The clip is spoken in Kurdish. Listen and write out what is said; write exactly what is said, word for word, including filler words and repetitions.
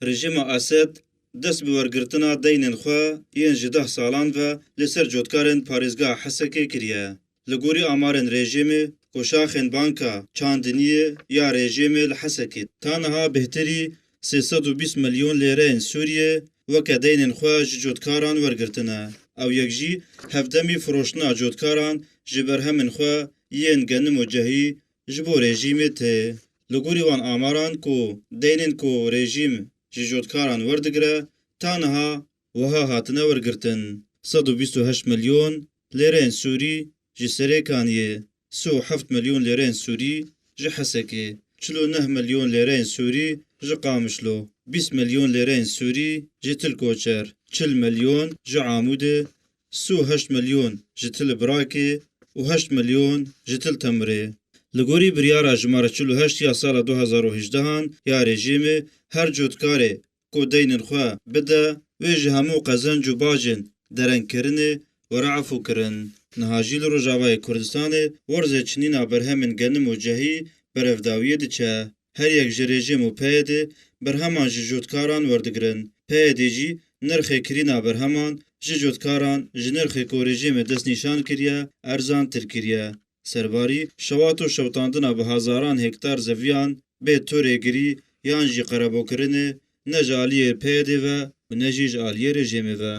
Rejîma Esed dest bi wergirtina deynên xwe yên ji deh salan ve li ser cotkarên parêzgeha Hesekê kiriye. Li gorî amarên rejîmê, ku şaxên banka çandiniyê ya rejîmê li Hesekê ta niha bêhtirî sê sed û bîst milyon lêreyên Sûriyê weke deynên xwe ji cotkaran wergirtine. Ew yek jî hevdemî firoştina cotkaran ji berhemên xwe yên genim û cehî ji bo rejîmê tê. Li gorî wan amaran ku deynên ku rejîm ji cotkaran werdigire, ta niha wiha hatine wergirtin: sed û bîst û heşt milyon lêreyên Sûrî ji Serêkaniyê, sê û heft milyon lêreyên Sûrî ji Hesekê, çil û neh milyon lêreyên Sûrî ji Qamişlo, bîst milyon lêreyên Sûrî ji Til Koçer, çil milyon ji Amûdê, sê û heşt milyon ji Til Birakê û heşt milyon ji Til Temirê. Li gorî biryara jimare çil û heşt ya sala du hezar û hejdehan ya rejîmê, her cotkarê ku deynên xwe bide, wê ji hemû qezenc û bacên derengkirinê were efûkirin. Niha jî li Rojavayê Kurdistanê werzê çinîna berhemên genim û cehî berevdawiyê diçe. Her yek ji rejîm û P Y D'ê berheman ji cotkaran werdigirin. P Y D'ê jî nirxê kirîna berheman ji cotkaran ji nirxê ku rejîmê destnîşan kiriye, erzantir kiriye. Serbarî şewat û şewitandina bi hezaran hektar zeviyan bê tu rêgirî yan jî qerebokirinê, ne ji aliyê P Y D'ê ve û ne jî ji aliyê rejîmê ve.